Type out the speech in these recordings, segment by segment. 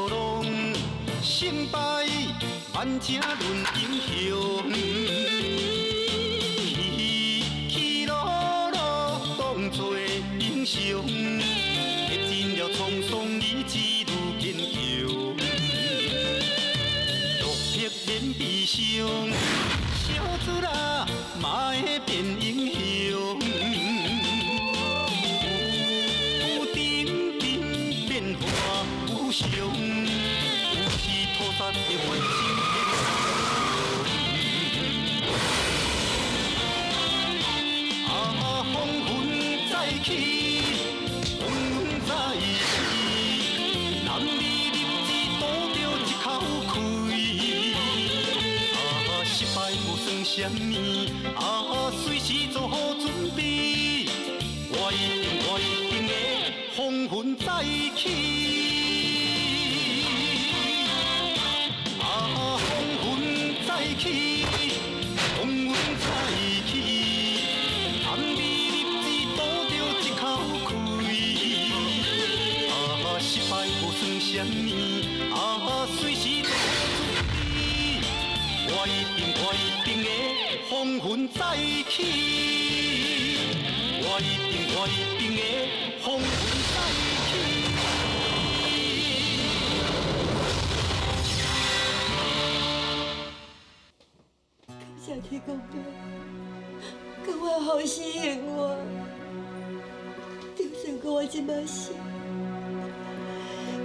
浪，成败万正论英雄。起起落落当作英雄，历尽了沧桑，意志愈坚强。落魄免悲伤，小子仔嘛会变英雄。有阵阵变化无常，有时土沙会换成天。啊，风云再起，风云再起，男儿立志赌著一口气。啊，失败无算啥物，啊，随时做好准备。我一定，我一定会风云再起。啊，风云再起，风云再起，男儿立志赌著一口气。啊，失败无算啥物，啊，随时做好准备。我一定，我一定会风云再起。我一定，我一定会风云再起。感谢天公伯，给我好死幸我，就算讲我这摆死，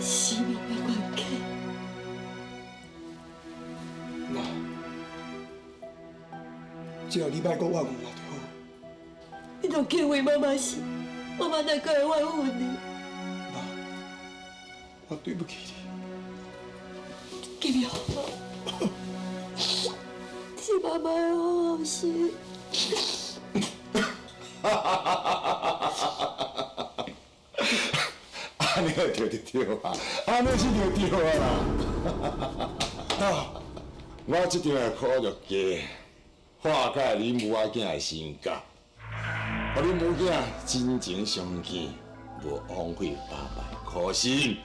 死嘛袂冤家。妈，只要你莫阁怨恨我就好。你都敬畏妈妈死，妈妈哪阁会怨恨你？妈，我对不起你。金阳，是妈妈的好好死。按呢对对对啊，按呢是对对啊啦。啊，我这场的苦就加，化解恁母仔囝的心结，予恁母囝真情相见，无枉费爸爸的苦心。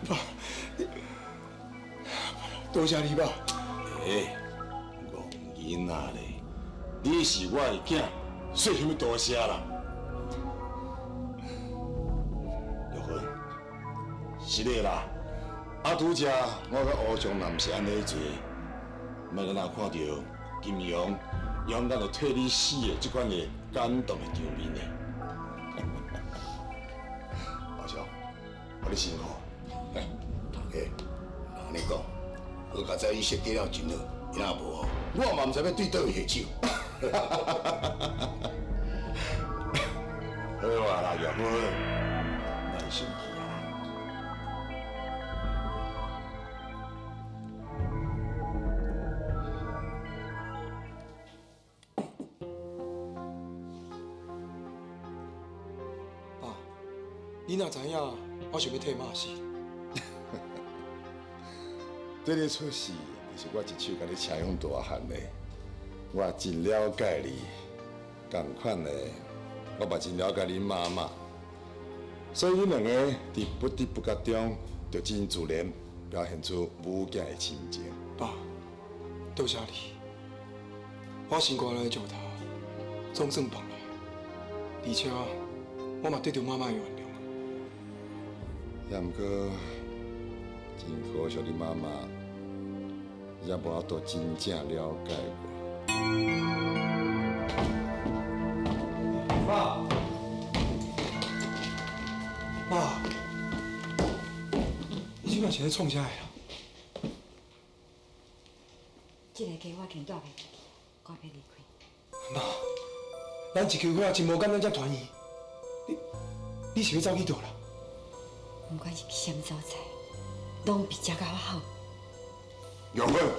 爸，多谢你爸。欸，戆囡仔咧，你是我的囝，说啥物多谢啦？玉芬，是的啦，啊，拄才我佮乌松若毋是按呢做，莫咱若看著金阳勇敢就替你死的这款的感动的场面呢。乌松，予你辛苦。头家，按呢讲，好佳哉，你设计了真好，伊若无吼，我嘛毋知欲对佗位下手。好啊啦，玉芬，莫生气啊。爸，你若知影，我想欲替妈死。对你出世，就是我一手共你车养大汉的，我真了解你，仝款的，我嘛真了解恁妈妈，所以恁两个伫不知不觉中，就真自然表现出母囝的亲情。爸，多谢你，我心肝内的石头总算放落，而且我嘛得著妈妈的原谅。也毋过，真可惜，你妈妈也无法度真正了解我。妈，妈，你这摆是咧创啥的啦？这个家我已经住袂落去，我欲离开。妈，咱一家伙真无简单才团圆，你是欲走去佗啦？不管是去啥物所在，拢比这较好。玉芬，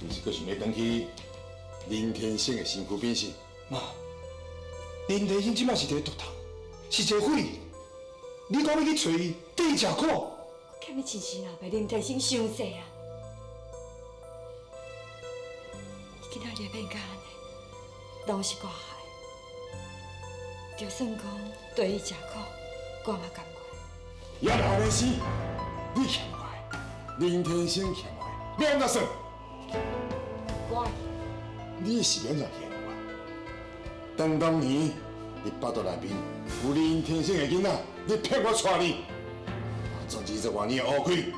你是阁想欲转去林天生的身躯边是？妈，林天生这摆是一个毒头，是一个匪，你讲欲去揣伊，替伊食苦。我欠你亲生老爸林天生伤济啊！伊今仔日变甲按呢，拢是我害。就算讲对伊食苦，我嘛甘愿。也无按呢死，你欠我的，林天生欠我的，你按怎算？我你是按怎嫌我？当当年你腹肚内面有林天生的囡仔，你骗我娶你，做20外年的乌亏，你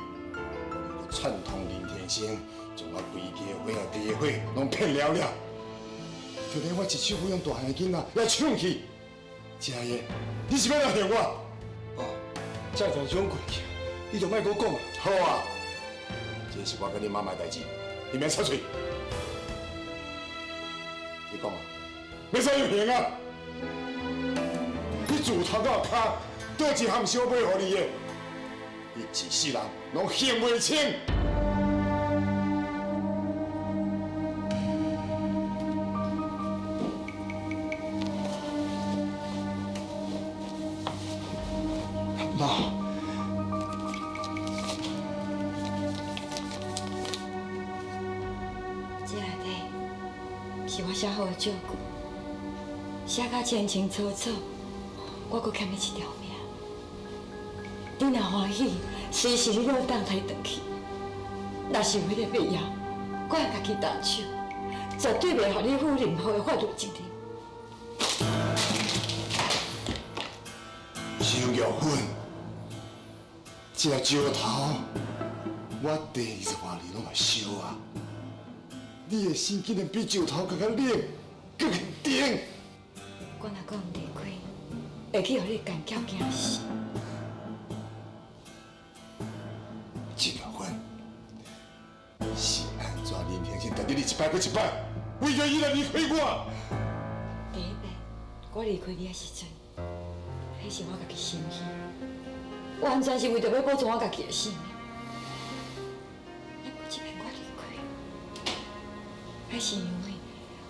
串通林天生，将我规家伙啊、地伙拢骗了了，就连我一手抚养大汉的囡仔也抢去，这个你是欲来还我？哦，这代志拢过去，你就莫阁讲啊。好啊，这是我佮你妈妈的代志，你免插喙。你讲啊，欲怎样还啊？你自头到跤，佗一项是我买予你的？你一世人拢还袂清。妈，这内底是我写好的借据，写甲清清楚楚，我阁欠你一条命。你若欢喜，随时你拢当提转去。若是有彼个必要，我会家己动手，绝对袂予你负任何的法律责任。张玉芬，这石头，我第20外年拢来烧啊！你的心竟然比石头阁较冷，阁较硬。我若阁毋离开，会去予你干巧惊死。张玉芬，是按怎林天生值得你一摆阁一摆，为着伊来离开我？第一摆我离开你的时阵，彼是我家己心虚，完全是为著欲保全我家己的性命。不过这摆我离开，彼是因为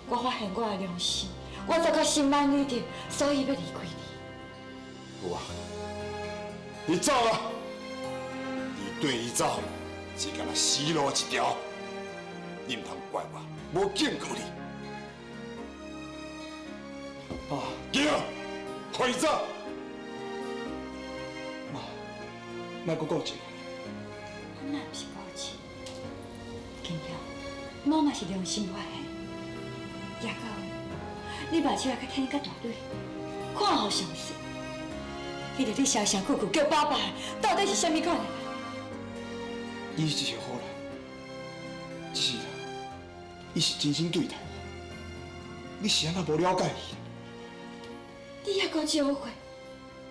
我发现我的良心，我早较心安理得，所以欲离开你。好啊，你走啊！你对伊走，只干焦死路一条。你毋通怪我，无警告你。爸，叫，予伊走。妈，莫阁固执。我哪毋是固执？金玉，我嘛是良心发现。也到你目睭也较天较大蕊，看予详细。彼个你声声句句叫爸爸的，到底是啥物款的人？伊是一个好人，只是伊是真心对待我。你是按怎无了解伊？你犹阁少岁，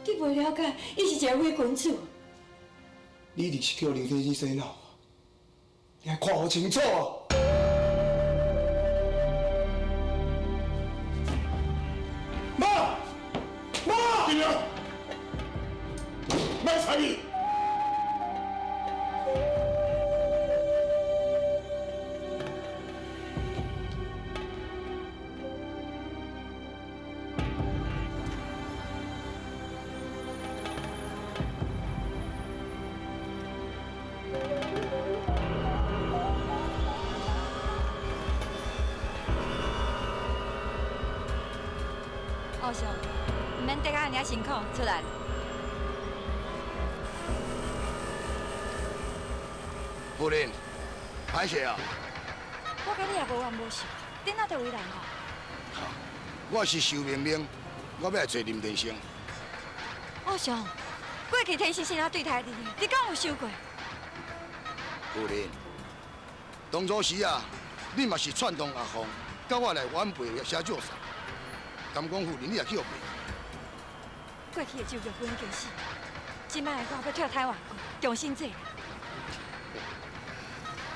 你袂了解，伊是一个伪君子。你一定是叫林天生洗脑啊！你爱看予清楚啊！妈，妈，金良，莫睬伊。阿叔，毋免缀甲遐尔辛苦，出来。夫人，歹势啊！我佮你也无冤无仇，你哪得为难我？我是受命令，我欲来找林天生。阿叔，过去天生是按怎对待你的？你敢有想过？夫人，当初时啊，你嘛是串通阿凤，佮我来晚辈写借送。敢讲夫人，你也去予骗？过去的周玉芬已经死，这摆的我欲跳台湾过，重新做人。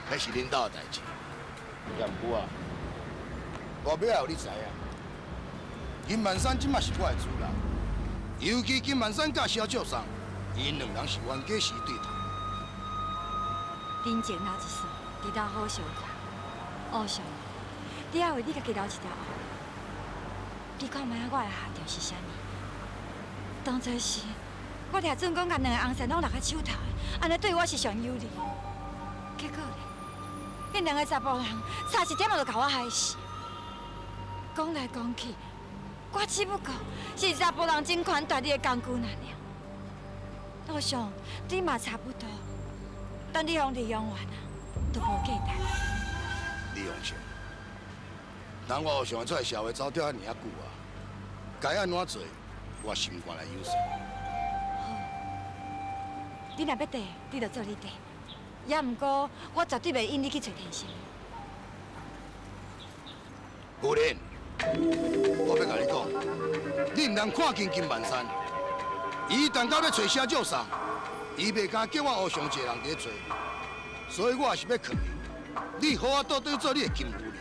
彼是恁兜的代志，也毋过啊，我欲来予你知影，金万山这摆是我的主人，尤其金万山佮萧少松，𪜶两人是冤家死对头。人情留一线，伫斗好相看。阿叔，你爱为你家己留一条后路。你看觅我的下场是啥物？当初时，我掠准讲共两个红线拢落喺手头，按呢对我是上有利。结果咧，彼两个查埔人差一点仔就共我害死。讲来讲去，我只不过是查埔人争权夺利的工具尔。阿叔，你嘛差不多。等你予利用完啊，就无价值。李永成，人我后想出来社会走跳遐尔啊久啊，该按怎做，我心肝内有数。好，你若欲缀，你就做你缀。也毋过，我绝对袂允你去揣天生。夫人，我欲共你讲，你毋通看轻金万山。伊等到欲揣萧少送，伊袂敢叫我乌相一个人伫咧揣，所以我也是欲劝你，你好好倒转做你的金夫人，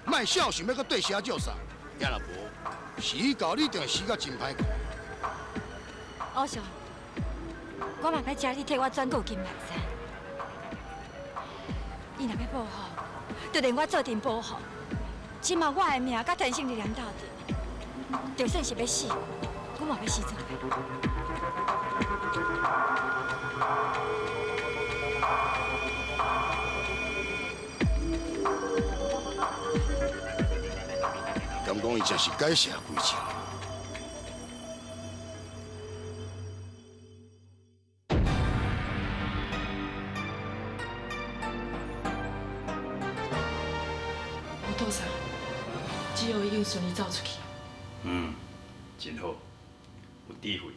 莫肖想欲阁缀萧少送，也若无，死到你定会死甲真歹看。乌相，我嘛欲请你替我转告金万山，伊若欲报复，就连我做阵报复。这马我的命佮天生丽人斗阵，就算是欲死，我嘛欲死做伙。敢讲伊真是改邪归正？吴道长，只有已经顺利走出去。嗯，真好，有智慧。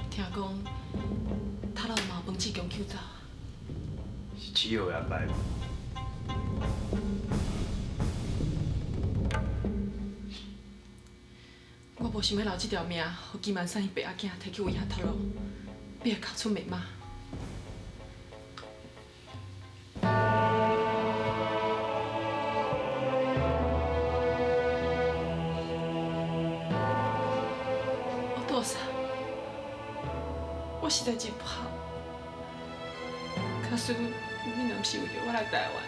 听讲，他老嘛有帮志强救走。是七号的安排无？我无想欲留这条命，予金万山伊爸仔囝提去为遐头路，变会哭出骂妈。我多谢，我实在真不好。假使你若毋是为著我来台湾，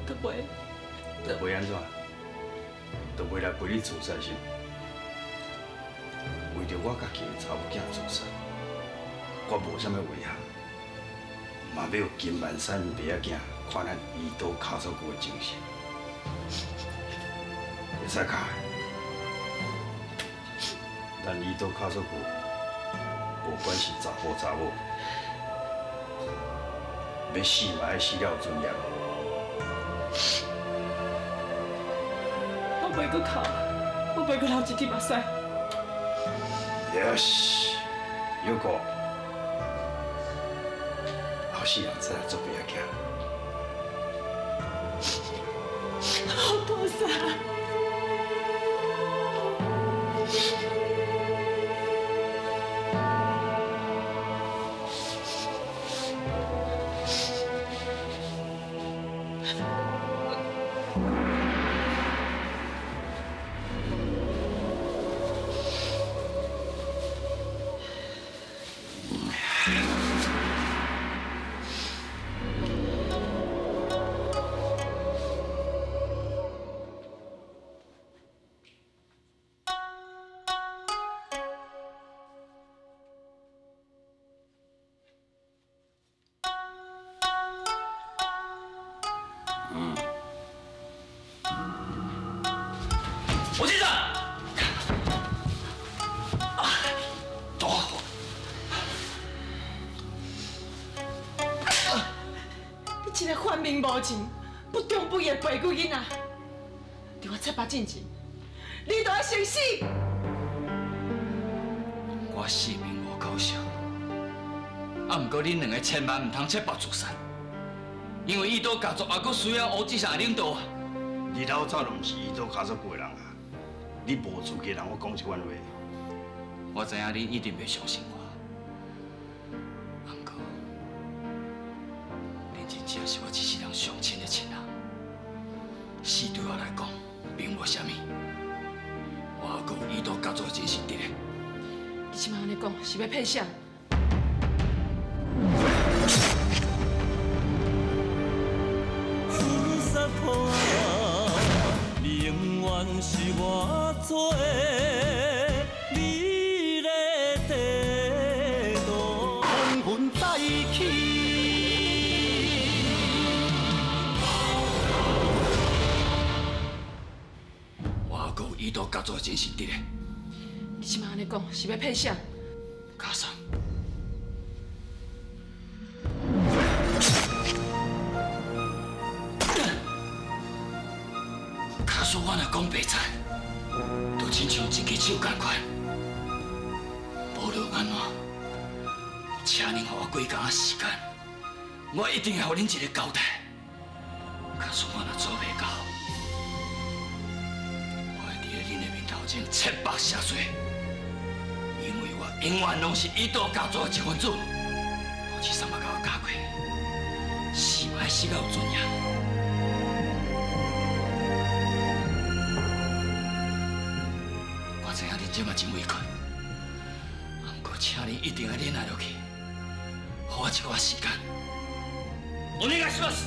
都袂，都袂按怎？都袂来陪你自杀是？为著我家己的查某囝自杀，我无啥物遗憾，嘛欲予金万山爸仔囝看咱伊刀跤索骨的精神，会使卡的。咱伊刀跤索骨，无管是查埔查某，欲死嘛爱死了有尊严。我袂阁哭，我袂阁流一滴目屎。よし，有个，后世人再来做爸仔囝。好多谢。吴先生，走。你这个反面无情、不忠不义的白骨囡仔，伫我七八进前，你都爱先死！我性命无够惜，啊，毋过恁两个千万毋通切腹自杀，因为伊刀家族还阁需要吴志祥的领导啊。你老早就毋是伊刀家族的人啊！你无资格让我讲这款话。我知影恁一定袂相信我，啊，毋过恁真正是我这世人上亲的亲人，死对我来讲并无啥物。我还阁有伊刀家族的真实伫咧。你这摆按呢讲，是欲骗啥？你永远是我做的美丽地图。风云再起。我还阁有伊刀家族的真实伫咧。你这摆按呢讲，是欲骗啥？卡桑，讲白贼，就亲像一支手仝款。无论按怎，请恁予我几工仔时间，我一定会予恁一个交代。假使我若做袂到，我会伫咧恁的面头前切腹谢罪，因为我永远拢是伊岛家族的一份子。胡志三嘛共我教过，死嘛爱死甲有尊严。我知影恁这嘛真委屈，啊，不过请恁一定爱忍耐落去，予我一寡时间。お願いします。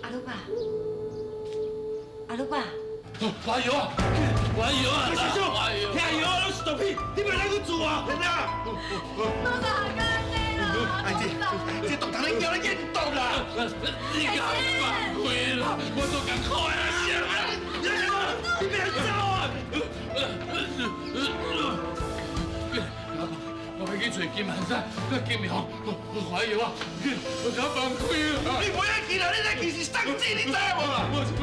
阿鲁爸，阿鲁爸。我药啊！我药啊！听药啊，拢是毒品，你袂当去做啊！啊！多少干净啦！哎，这毒通你叫你验毒啦！你共放开啦！我做艰苦的啊！你别走啊！我欲去揣金万山、金明、怀药啊！我共放开啦！你袂爱去啦！你来去是丧志，你知无？我这摆。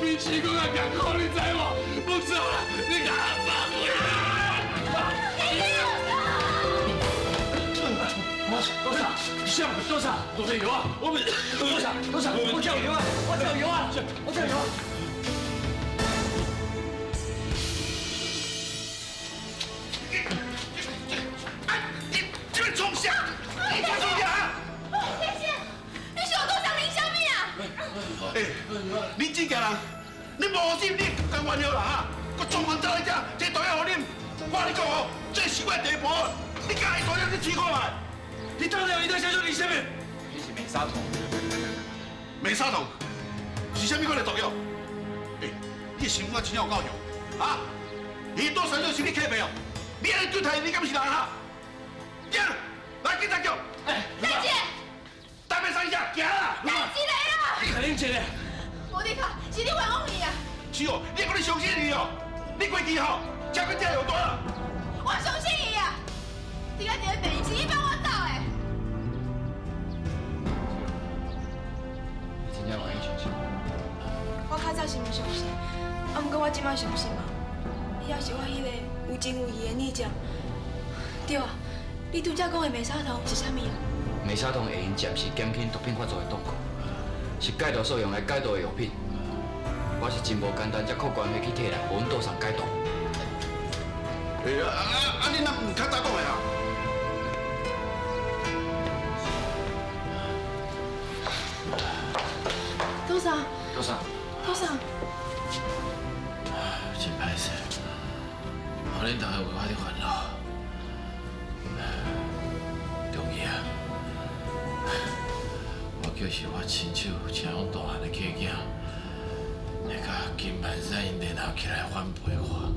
比起讲较艰苦，你知无？木叔，你共我放开啦！多少？什么？多少？多少油啊？我们多少？多少？我叫油啊！我叫油啊！我叫油啊！你这边创啥？你创啥？先生，你是有多少啉啥物啊？哎，你这个人，你无心你甘愿了啦哈！阁充分走来遮，这毒药予啉，我跟你讲哦，这是我的地盘，你敢爱毒药你试看觅。你到底有一袋香蕉，你啥物？你是美沙酮。美沙酮是啥物款的毒药？哎，你的心肝真正有够强啊！伊多少就是你客袂哦？你按呢对待伊，你敢是人哈？行，来警察局。哎，大姐，大别三下，行啦！等一下啦！你肯定一个。无你卡，是你冤枉伊啊！是哦，你还阁咧相信伊哦？你过去吼，车跟车又大啦。我相信伊啊！你敢伫咧病院是你放我走的。你真正愿意相信？我较早是毋相信，啊，毋过我这摆相信啊。伊也是我彼个有情有义的女将。对啊，你拄才讲的美沙酮是啥物啊？美沙酮会用暂时减轻毒品发作的痛苦，是戒毒所用来解毒的药品。我是真无简单，才靠关系去替人，予阮岛上解毒。哎啊，你若毋较早讲的啊？多少？多少？多少？真歹势，予恁大家为我伫烦恼。终于啊，我就是我亲手生养大汉的契囝，会佮金万山𪜶联合起来反背我。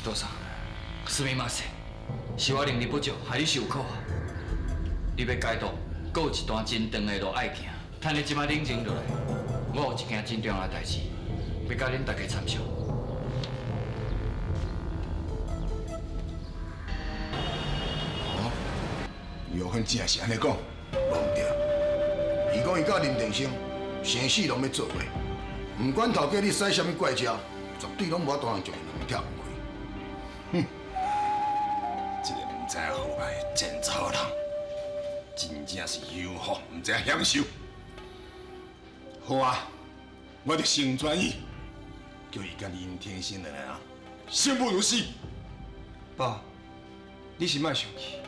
多少？すみません，是我能力不足，害你受苦啊！你欲解毒，阁有一段真长的路爱行。趁你这摆冷静落来，我有一件真重要的代志，欲佮恁大家参详。哦，刘芬真是按呢讲，无毋对。伊讲伊佮林定生生死拢欲做伙，毋管头家你使啥物怪招，绝对拢无法度通将𪜶两个拆开。哼，这个毋知影好歹的贱查某人，真正是有福毋知影享受。好啊，我就成全伊，叫伊佮林天生两个人生不如死。爸，你是莫生气。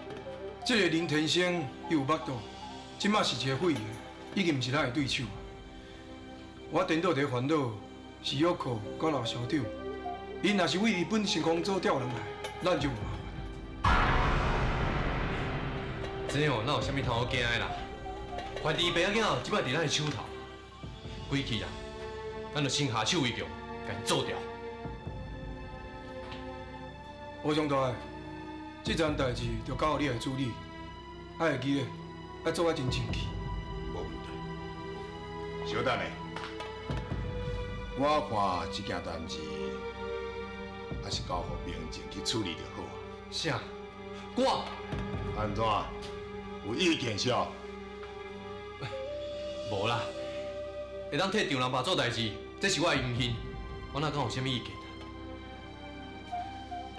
这个林天生伊有腹肚，这马是一个废的，已经毋是咱的对手啊。我颠倒伫烦恼是要靠佮老校长，𪜶若是为日本星空组调人来，咱就有麻烦。这哦，哪有啥物通好惊的啦？反正白仔囝这摆伫咱的手头，归去啊，咱就先下手为强，共𪜶做掉。吴上大，这件代志就交予你来处理，爱会记咧，爱做啊真清气。无问题。小等下，我看这件代志，还是交予明静去处理就好啊。啥？我？按怎？有意见啥？无啦，会当替丈人爸做代志，这是我的荣幸，我哪敢有啥物意见？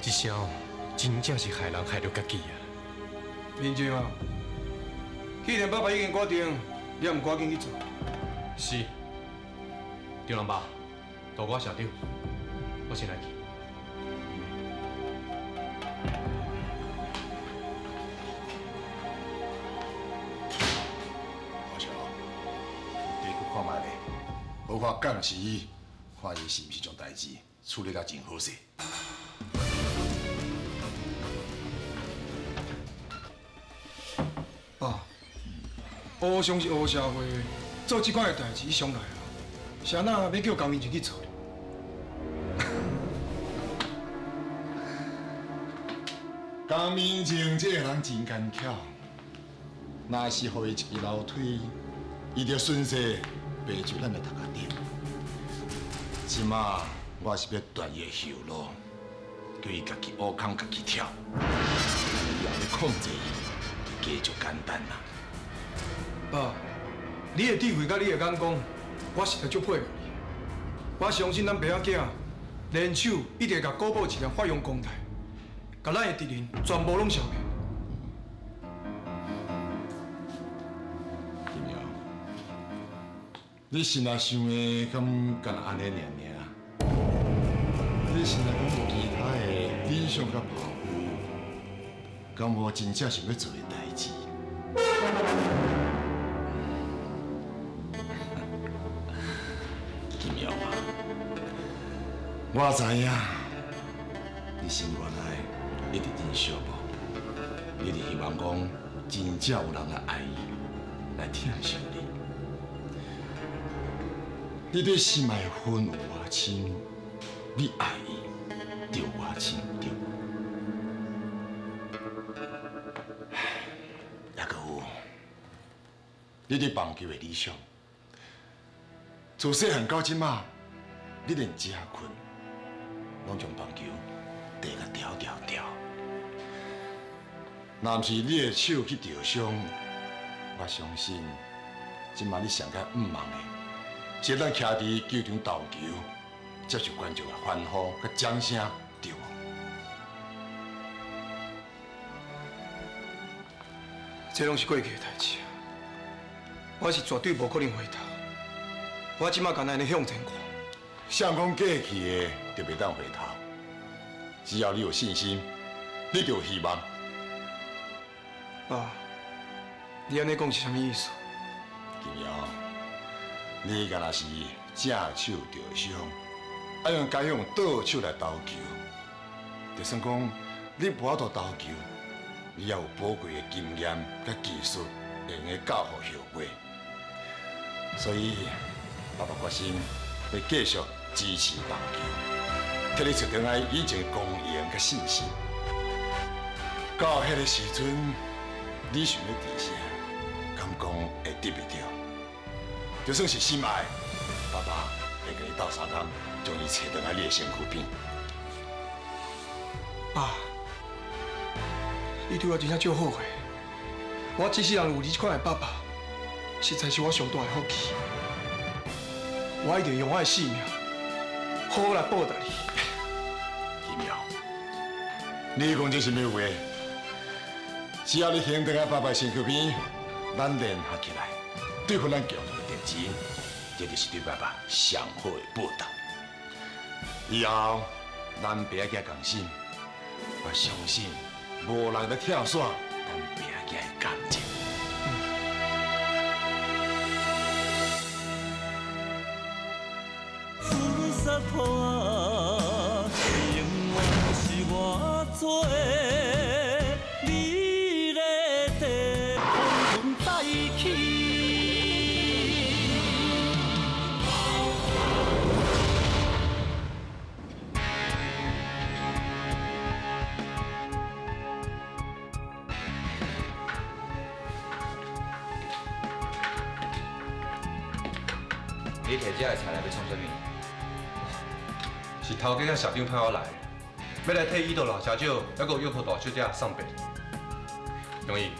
这声哦，真正是害人害著家己啊！明静啊，既然爸爸已经决定，你也毋赶紧去做？是，丈人爸，托我社长，我先来去。阿强，你去看觅咧，好好监视伊，看伊是毋是将代志处理得真好势。爸，乌相是乌社会，做这款的代志，伊上来啊，是按怎欲叫江明静去做？江明静这个人真坚强，若是予伊一支楼梯，伊就顺势爬上咱的头壳顶。这马我是欲断伊的后路，叫伊家己挖空家己跳，以后欲控制伊，就加就简单啦。爸，你的智慧佮你的眼光，我实在足佩服你。我相信咱爸仔囝联手一定会共古堡一个发扬光大，共咱的敌人全部拢消灭。金瑶，你心内想的敢干焦按呢尔尔？你心内敢无其他的理想佮抱负？敢无真正想欲做的代志？金瑶啊，我知影，你心肝内一直真寂寞，你一直希望讲真正有人来爱你，来疼惜你。你对心爱的恨有偌深，你爱伊就有偌深，对无？抑阁有，你对棒球的理想，自细汉到这马，你连食睏拢将棒球递甲调调调。若毋是你的手去受伤，我相信这马你上较向望的，是咱徛伫球场投球，接受观众的欢呼佮掌声，对无？这拢是过去的代志啊！我是绝对无可能回头。我这马干焦按呢向前看。谁讲过去的就袂当回头？只要你有信心，你就有希望。爸，你按呢讲是啥物意思？金瑶，你敢若是正手受伤，爱用该用倒手来投球，就算讲你无法度投球，你也有宝贵的经验佮技术，会用得教予后辈。所以，爸爸决心欲继续支持棒球，替你找回来以前的光荣佮信心。到彼个时阵，你想欲伫啥，敢讲会得袂著？就算是心爱，爸爸会共你斗相共，将伊揣转来你的身躯边。爸，你对我真正足好的，我这世人有你这款的爸爸，实在是我上大的福气。我一定用我的性命，好好来报答你。金瑶，你讲这啥物话？只要你肯转来爸爸身躯边，咱联合起来，对付咱共同的敌人，这就是对爸爸上好的报答。以后咱爸仔囝仝心，我相信无人会拆散咱爸仔囝的感情。紫砂土啊，永远是我做的美丽地。风云再起。你提這个菜来欲创啥物？是头家佮社长派我来的，欲来替伊道老小姐，犹阁有玉大小姐送别。容易，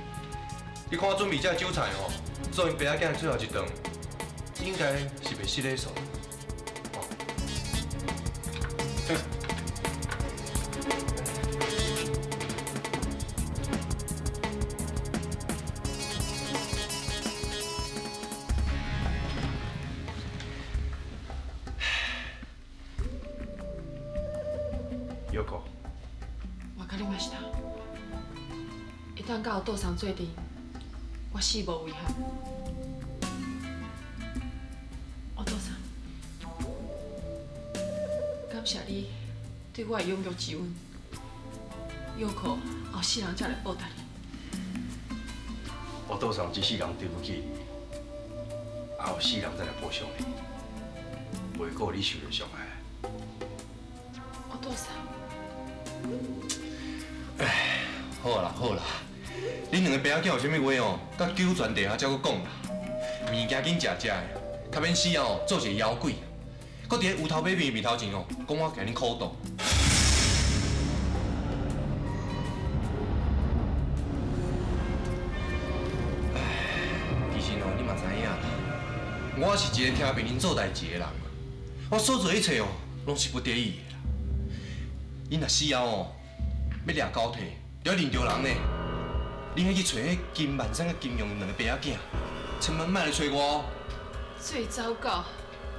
你看我准备这酒菜吼，做𪜶爸仔囝的最后一顿，应该是袂失礼数。哦。玉子。わかりました。会当佮お父さん做阵，我死无遗憾。お父さん，感谢你对我的养育之恩，玉子后世人才来报答你。我父上这世人对不起你，后世人再来报偿你，袂顾你受的伤害。お父さん。哎，好啦好啦，恁两个爸仔囝有啥物话哦，佮九泉地下才阁讲啦。物件紧食食的，较免死哦，做一个妖鬼，阁伫咧乌头马面面头前哦，讲我共恁苦斗。哎，其实哦，你嘛知影啦，我是一个听命恁做代志的人，我所做一切哦，拢是不得已的啦。恁若死后哦，欲掠交替，就要认著人呢。你彼去揣彼金万山佮金勇两个爸仔囝，千万莫来揣我哦。最糟糕，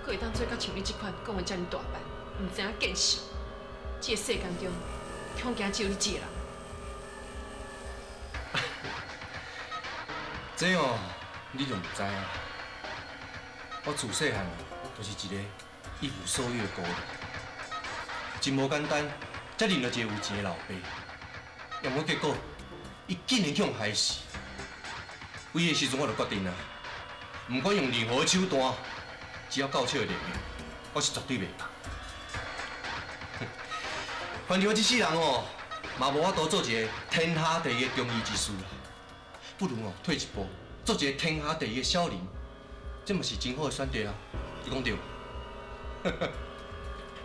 阁会当做甲像你这款讲话遮尔大胆，毋知影见识。这个世间中，恐惊只有你一个人。这哦，你就毋知啊。我自细汉就是一个一无所有的孤儿，真无简单，才认到一个有钱的老爸。毋过结果，伊竟然去予害死。为彼个时阵，我就决定啊，毋管用任何的手段，只要够手会练命，我是绝对袂放。反正我这世人哦，嘛无法度做一个天下第一的忠义之士啦。不如哦，退一步，做一个天下第一的小人，这嘛是真好的选择啊！你讲对无？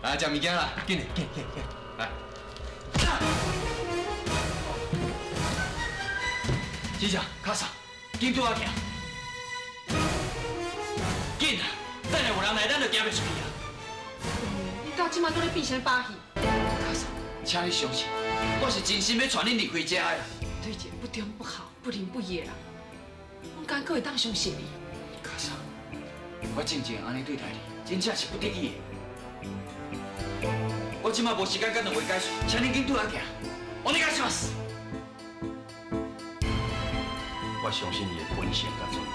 来，食物件啦，紧来，紧紧紧，来。先生，卡萨，紧对我行，紧啊！等下有人来，咱就行袂出去啊！你到这马阁咧变啥把戏？卡萨，请你相信，我是真心欲带恁离开这的。对一个不中不孝、不仁不义的人，我敢阁会当相信你？卡萨，我进前按呢对待你，真正是不得已的。我这马无时间佮两位解释，请恁紧对我行。お愿いします。我相信伊的本性佮尊严。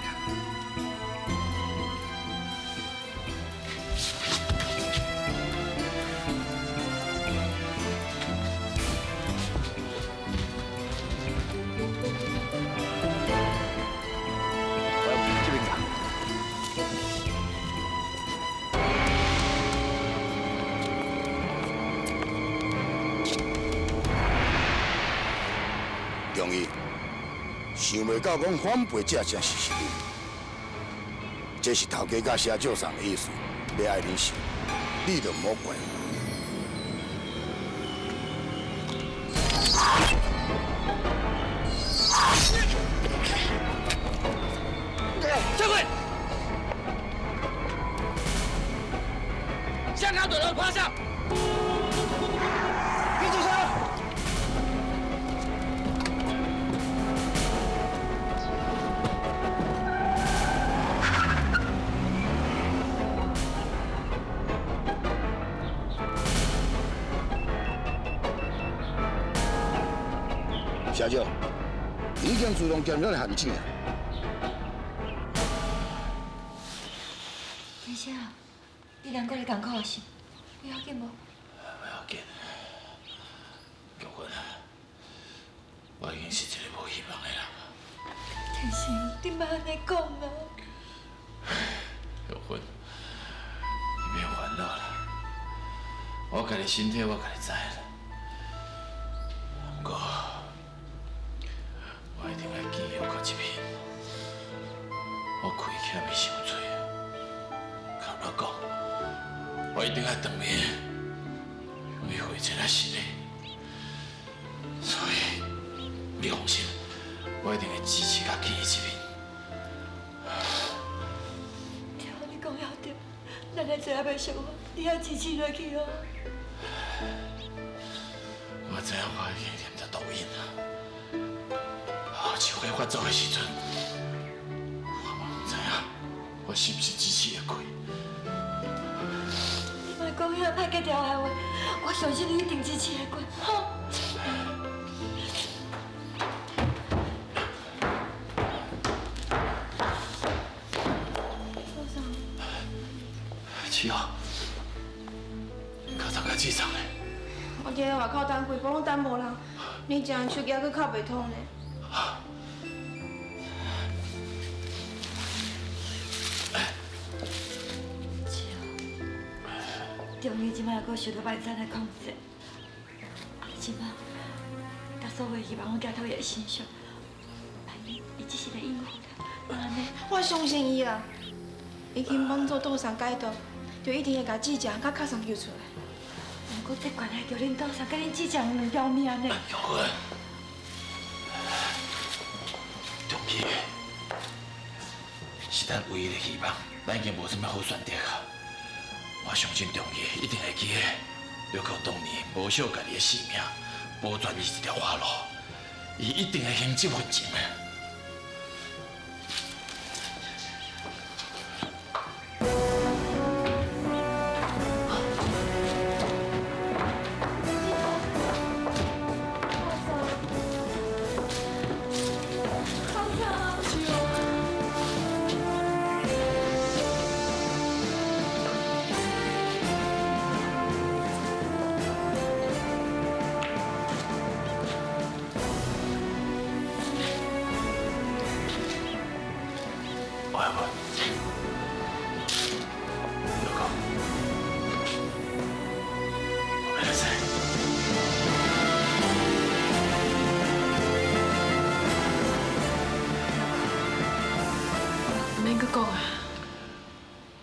这边讲。忠义，想袂到讲反背者才是是你，这是头家佮社长送的意思，欲爱恁受，你就毋好怪我。这位，香港队的趴下。别住手！社长，你已经自动陷入陷阱啊！天生，你人阁咧艰苦是？不要紧无？不要紧，玉芬，我已经是一个无希望的人。天生，你莫按呢讲啊！玉芬，你免烦恼啦，我家己身体我家己知啦。不过，我一定爱见玉到一面。我亏欠伊伤济，较老。一定愛當面去回這個實的，所以你放心，我一定會支持佮見伊一面。對，你講了對，咱來做還袂熟，你要支持落去哦。我知影我已經染著毒癮啊，手機發作的時陣，我嘛毋知影我是毋是支持會過。你莫講遐歹格調的話，我相信你一定支持會過，吼。是哦，靠上較市場的。我伫咧外口等规晡拢等无人，你这手机还阁敲袂通呢。中医这摆阁受到万山的控制，啊，这摆他所有希望拢寄托伊的身上，万一伊只是来应付的，那按呢？我相信伊啦，伊肯帮助杜桑解毒，就一定会共志强佮卡桑救出来。毋过这关系著恁杜桑佮恁志强两条命呢。玉芬，中医是咱唯一的希望，咱已经无啥物好选择啊。我相信中医一定会记得，刘克当年无惜家己的性命，保全伊一条活路，伊一定会还这份情的。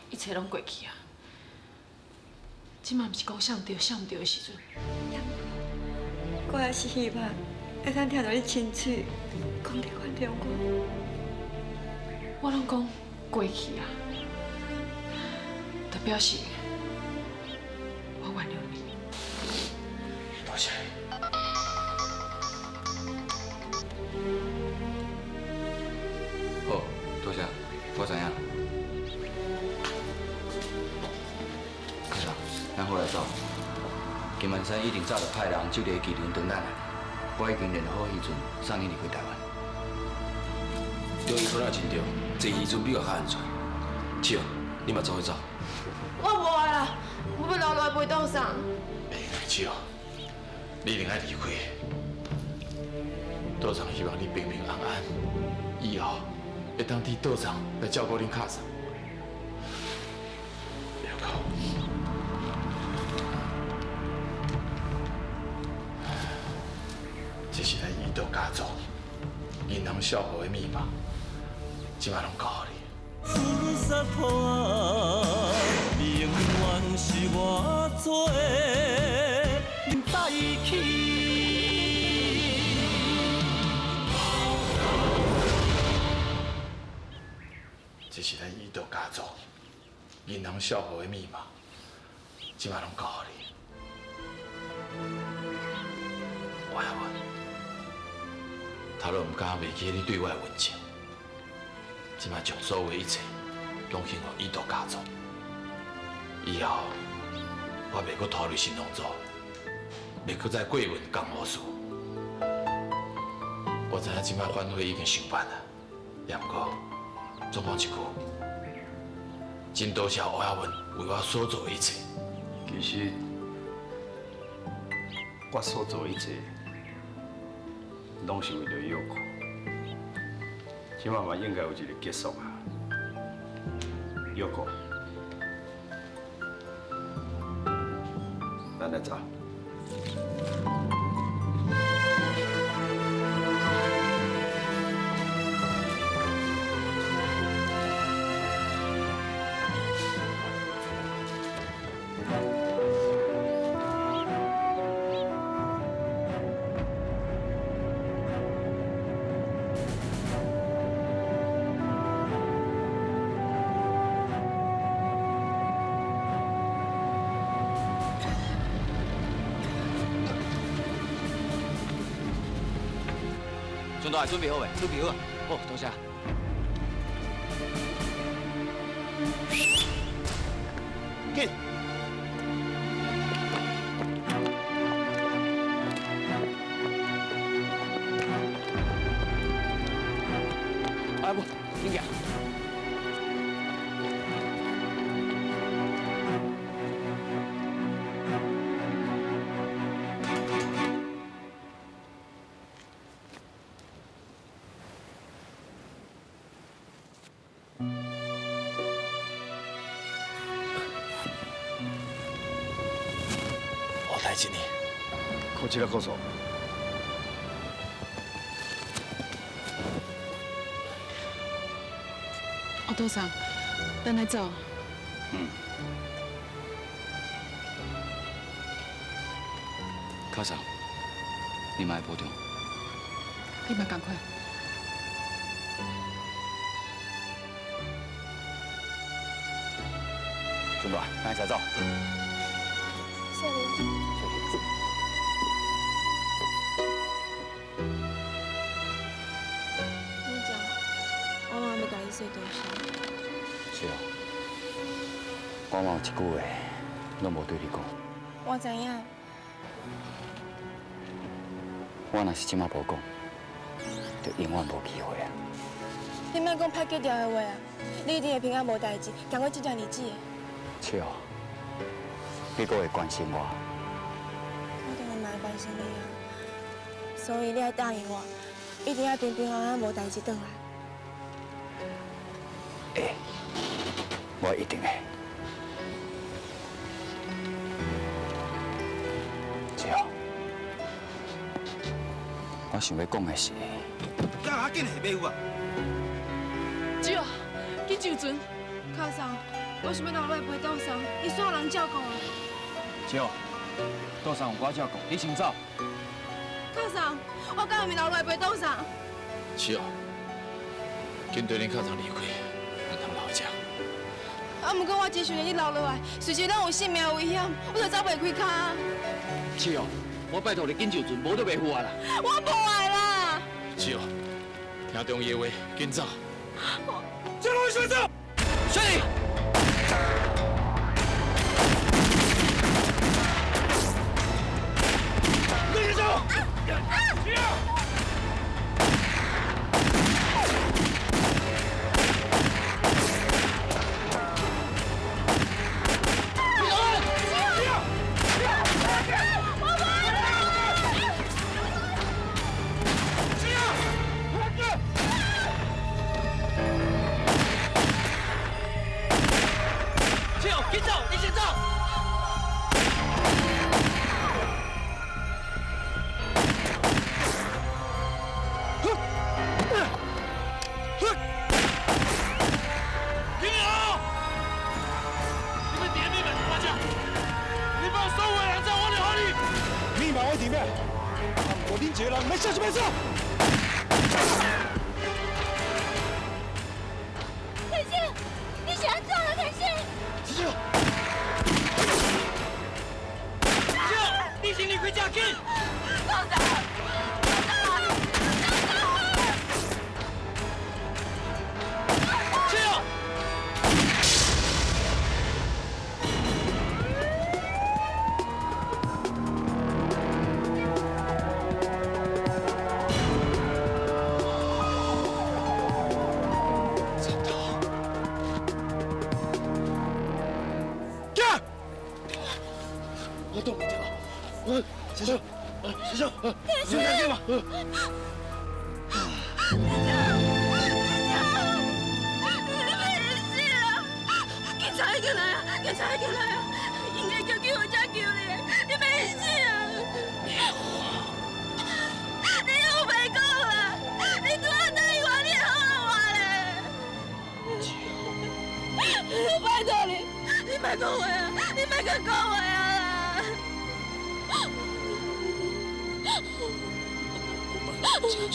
一切拢过去啊！这马毋是讲啥对啥毋对的时阵。我也是希望会当听到你亲嘴讲你原谅我。我拢讲过去啊，就表示我原谅你。多谢你。好，多谢，我知影。咱好来走。金万山一定早就派人守伫机场等咱啊。我已经联络好渔船，送你离开台湾。中医讲得真对，坐渔船比较较安全。笑，你嘛做伙走。我无爱啦，我欲留落来陪杜桑。笑，你一定爱离开。道长希望你平平安安，以后会当替道长来照顾恁卡桑。这是咱伊道家族银行账户的密码，这摆拢交予你。自杀破，永远是我做的早起。这是咱伊道家族银行账户的密码，这摆拢交予你。我要问。头路毋敢袂记你对我的温情，这摆将所有的一切拢献予伊道家族。以后我袂阁拖累新农组，袂阁再过问江湖事。我知影这摆反悔已经伤晚啊，也毋过总讲一句，真多谢欧亚文为我所做的一切。其实我所做的一切，拢是为著药库，这摆嘛应该有一个结束啊。药库，咱来走。孙大准备好未？准备好啊。好，多谢。紧。阿母，紧行。我代志呢？靠这个告诉。阿多桑，咱来走。嗯。卡桑，你嘛爱保重。你嘛仝款。孙大，咱一齐走。谢你。你讲，我拢还袂共你说多谢。是啊，我嘛有一句话，拢无对你讲。我知影。我若是这马无讲，就永远无机会啊！你莫讲歹格调的话啊！你一定会平安无代志，行过这段日子的。笑，你阁会关心我？我当然嘛会关心你啊，所以你爱答应我，一定要平平安安无代志转来。会，我一定会。笑，我想欲讲的是。敢较紧下马夫啊！姐，紧上船。卡桑，我想欲留落来陪杜桑，伊需要人照顾啊。姐，杜桑有我照顾，你先走。卡桑，我敢有留落来陪杜桑？姐，紧缀恁卡桑离开，毋通留伫遮。啊，毋过我真想你留落来，随时拢有性命危险，我就走袂开跤。姐，我拜托你紧上船，无就袂赴啊啦。我无爱啦。姐，听中医的话，紧走。这路选走，雪莉。跟着走。紧走，你先走。金牛，你们点秘密我这，你把所有人走，我就予你。密码我伫咩？啊，毋过恁一个人欲死就欲死。天星，你是按怎啊？天星？姐，姐，你先离开这，紧！老大，老大，姐。我动不了，我先生，先生，先生，吧。你死啦！警察已经来啊！警察已经来啊！应该叫救护车救你，你袂死啊！你又白讲啦！你拄仔答应我，你会好好活咧。我拜托你，你莫讲话啊！你莫阁讲话啊啦！我真爱你。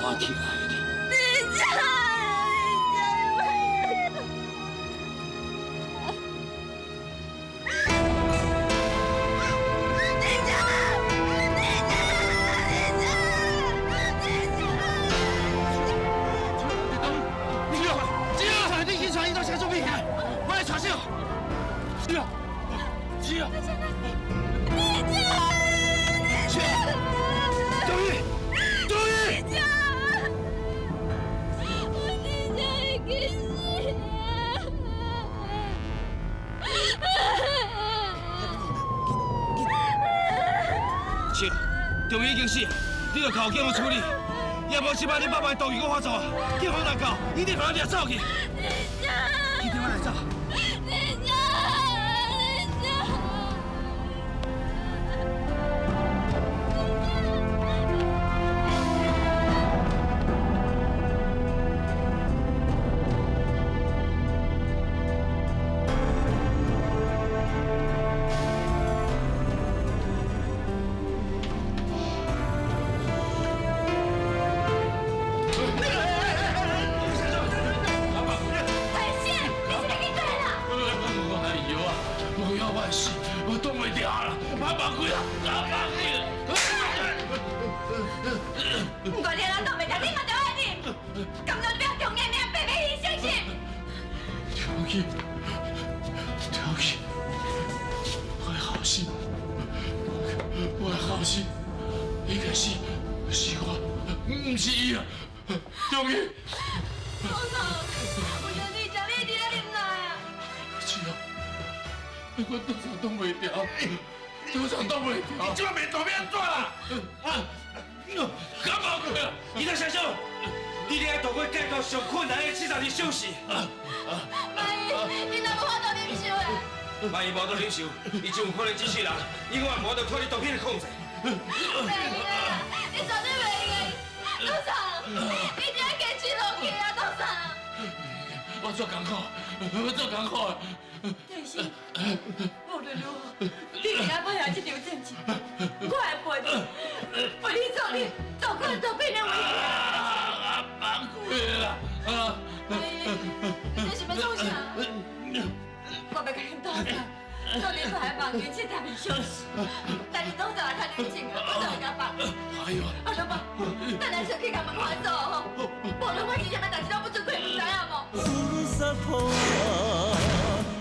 我疼爱你。你这，你这，死，你就交警方处理。也无这摆你爸爸毒瘾阁发作，警方来到，一定把你掠走去。你一定要来走。你万一无得忍受，伊就有可能这世人永远无得脱离毒品的控制。袂用的啦，你绝对袂用的，董事，你一定要坚持落去啊，董事。我做艰苦，我做艰苦。天心，无论如何，你一定要打赢这场战争，我会陪你，陪你做你渡过毒品的危机。啊，崩溃啦！啊！你这是欲创啥？我欲共恁斗相，做恁坐喺房间72小时，等你董事来较冷静啊，我就会共放。哎呦！阿老爸，等下出去共问法所吼，无论发生啥物代志拢不准过，毋知影无？自杀破，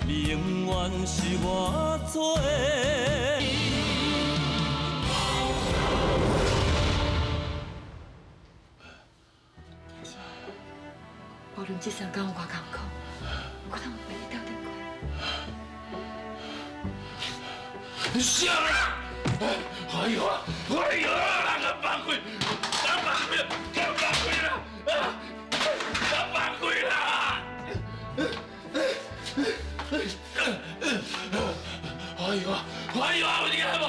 永远是我做的。无论这三工有偌艰苦，我拢会陪你斗阵过。啥啦？哎呦啊！哎呦啊！个放开！敢放开！敢放开啦！啊！敢放开啦！哎呦啊！哎呦啊！有听无？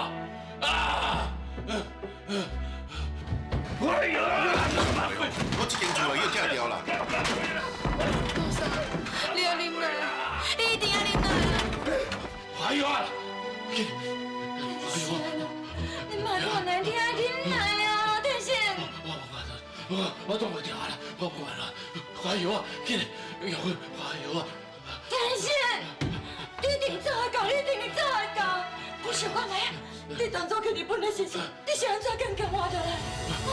啊！哎呦啊！我这间厝啊，已经拆掉啦。董事，你要忍耐，你一定要忍耐。哎呦啊！天你莫看难听，忍耐啊，天心。我挡袂牢啦，我不管啦，花油啊，紧，摇花油啊！天心，你一定做会到，你一定会做会到。你想看觅啊？你当初去日本的时阵，你是按怎坚强活落来？啊，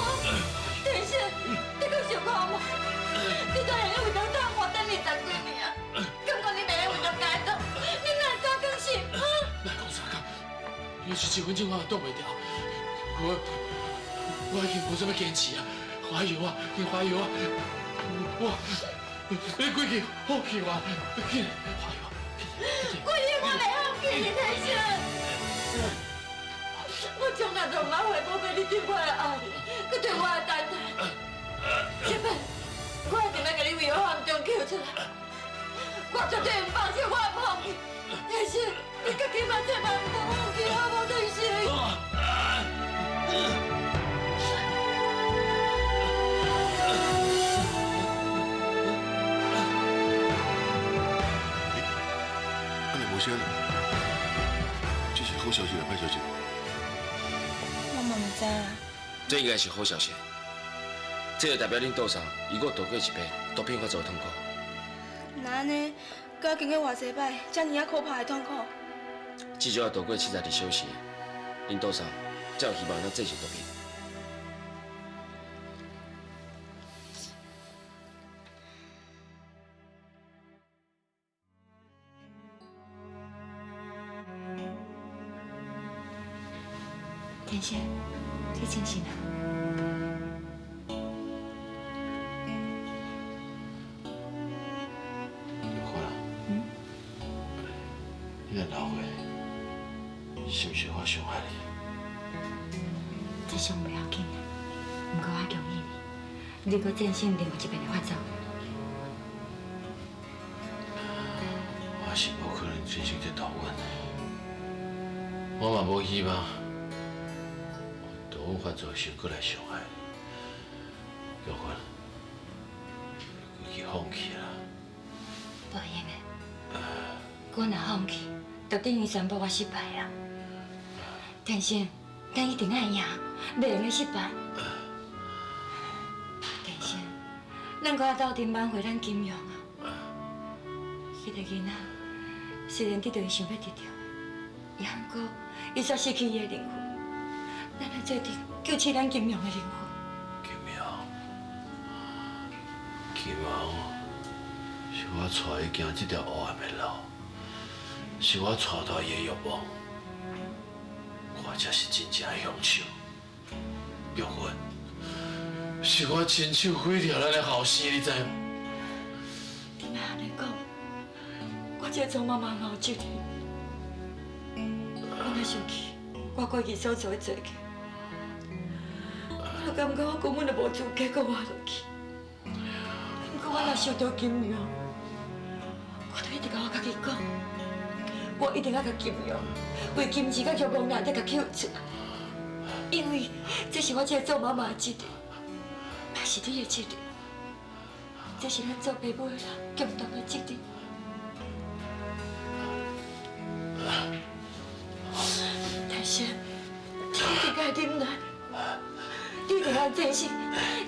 天心，你阁想看觅？你都会用为着党活等20几年啊？感觉你袂用为着解脱，你哪会三更死？啊？莫讲三更，你是一分钟我也挡袂牢。我已经无啥物坚持啊！花油啊，你花油啊！我，你规气放弃我，紧，花油，规气我袂放弃你，天心。我从来就毋捌回报过你对我的爱，佮对我的担待。这摆，我一定欲共你为黑暗中救出来。我绝对毋放弃，我毋放弃。天心，你家己嘛千万毋通放弃，好无，天心？无声，这是好消息还是坏消息？我嘛毋知啊。这应该是好消息，这就代表恁杜桑伊阁度过一遍毒品发作的痛苦。那按呢，阁要经过偌济摆，遮尔仔可怕的痛苦？至少要度过72小时，恁杜桑才有希望能战胜毒品。天仙，你清醒啊？玉花，嗯，你若老岁，是毋是我伤爱你？天這傷袂要緊的，毋過我建議你，你閣戰勝另外一遍的發作。我是無可能戰勝這毒癮的，我嘛無希望毒癮發作時閣來傷害你。玉芬，你去放棄啦。無用的，我若放棄，就等於宣布我失敗啊。天生，咱一定愛贏，袂用得失敗。天生，咱閣愛鬥陣挽回咱金庸啊！彼個囡仔雖然得著伊想欲得著的，也毋過伊煞失去伊的靈魂。咱愛做陣救起咱金庸的靈魂。金庸，金庸，是我帶伊行這條黑暗的路，是我帶大伊的欲望。我才是真正的凶手，玉芬，是我親手毀掉咱的後生，你知無？你莫按呢講，我這個做媽媽嘛有責任。我若生氣，我過去所做的罪過，我就感覺我根本就無資格閣活落去。不過我若想著金庸，我就一直共我家己講，我一定愛共金庸。為金子佮玉王內底共救出來，因為這是我這個做媽媽的責任，嘛是你的責任，這是咱做爸母的人共同的責任。但是，你一定愛忍耐，你一定愛戰勝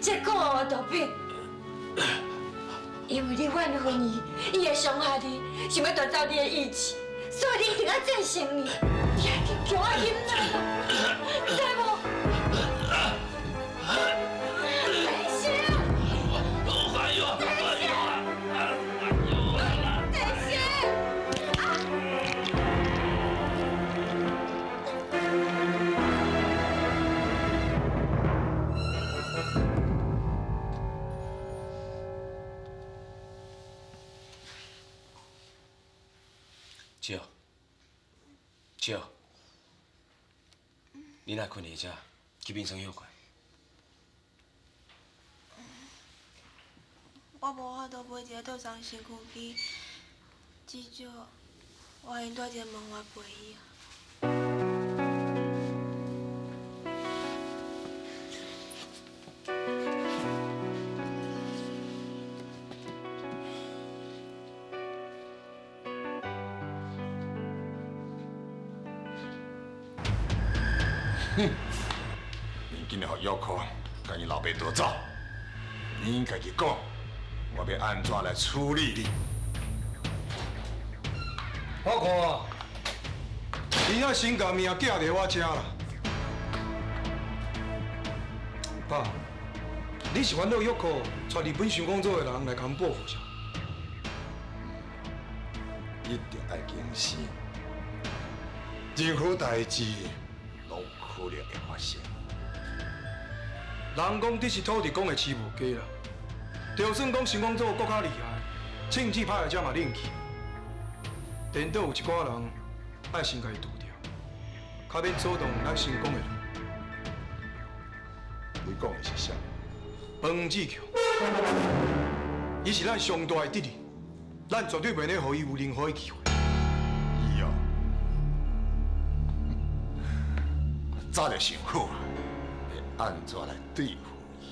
這可惡的毒品，因為你怨恨伊，伊會傷害你，想欲奪走你的意志。所以你一定愛戰勝伊，你愛堅強，愛忍耐，知無？天生，天生，笑，笑，你哪睏伫遮？去眠床歇睏。我無法度陪一个倒送身躯機，至少我會用蹛一个門外陪伊啊。哼！你紧来予玉科，共伊老爸夺走。你家己讲，我欲按怎来处理你？我看啊，你爱先共命寄伫我遮啦。爸，你是烦恼玉科带日本想讲做的人来共报复啥？一定爱谨慎，任何代志拢可能会发生。人讲这是土地公的饲无假啦，就算讲神功组阁较厉害，枪支歹的才嘛冷去。颠倒有一寡人爱先共伊除掉，较免阻挡咱成功的路。你讲的是啥？彭志强，伊是咱上大的敌人，咱绝对袂咧予伊有任何的机会。伊哦，我早就想好啊，欲按怎来对付伊。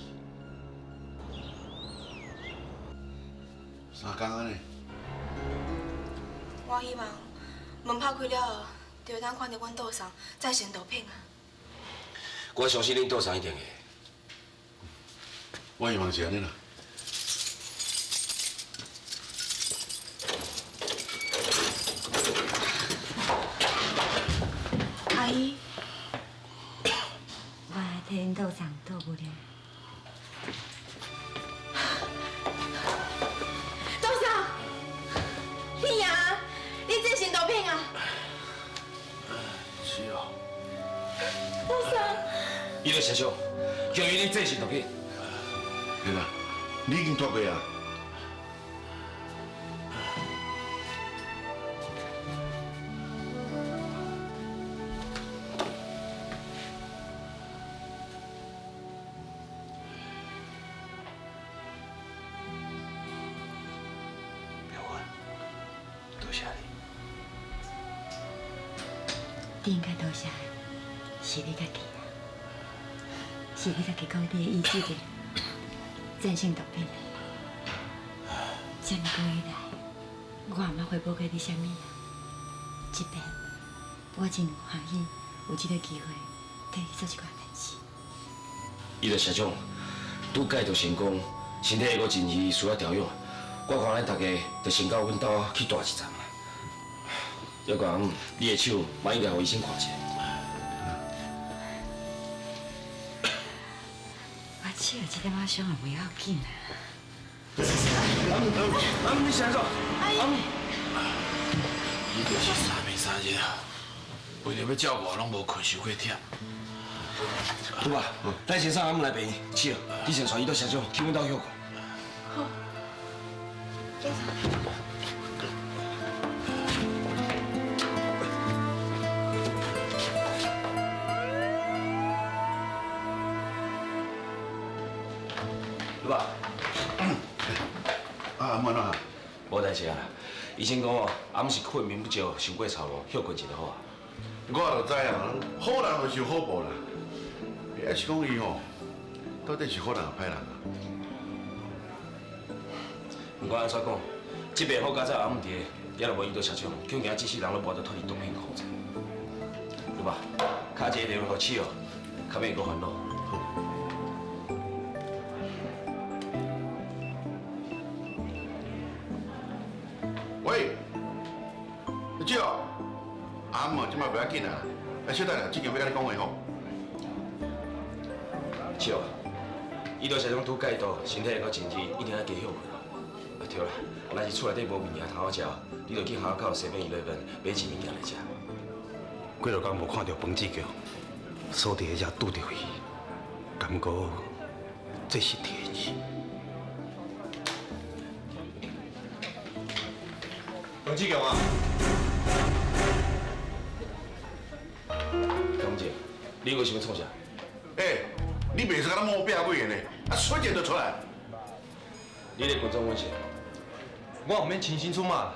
三工按呢？我希望门拍开了后，就会当看著阮倒送战胜毒品啊！我相信恁倒送一定会。我希望是按呢啦。阿姨，我來替𪜶倒送倒無了。倒送，你赢，你战胜毒品啊！是哦。倒送，伊就社长，叫伊恁战胜毒品。对啦，你已经脱过啊？你应该多谢的是你家己啊，是你家己靠你的意志力战胜毒品的。这么久以来，我也毋捌回报过你啥物啊。这边我真欢喜有这个机会替你做一寡代志。伊就社长拄戒毒成功，身体还阁真虚，需要调养。我看咱大家就先到阮兜去住一阵啊。要讲你的手嘛应该予医生看一下。我手有一点仔伤也袂要紧啊。阿姆，你是按怎？阿姆，伊就是三暝三日啊，为著欲照顾我，拢无困，伤过忝。拄啊，咱先送阿姆来病院。是，你先带伊到社长去阮兜歇困。好，警察。对吧？啊，阿姆按怎？无代志啊，医生讲哦，阿姆是困眠不足，伤过操劳，歇困一下就好啊。我就知啊，好人就是好报啦。抑是讲伊吼，到底是好人抑歹人啊？不管按怎讲，这边好佳哉阿姆伫，也若无伊到社长，恐惊这世人拢无法度脱离毒品控制。对吧？敲一个电话予七哦，较免阁烦恼。喂，志哦，阿姆这摆袂要紧啊，来小等下，这件欲佮你讲话吼。七哦，伊到社长拄戒毒，身体会阁真虚，一定爱加歇困。啊对啦，若是厝内底无物件通好食，你就去巷口7-Eleven买一物件来食。几落工无看著彭志强，锁伫彼遮拄著伊，感觉这是天意。彭志强啊，彭姐，你阁想欲创啥？欸，你袂使共咱摸壁鬼的呢，啊，出现就出来。你咧跟踪阮啥？我毋免亲身出马啦，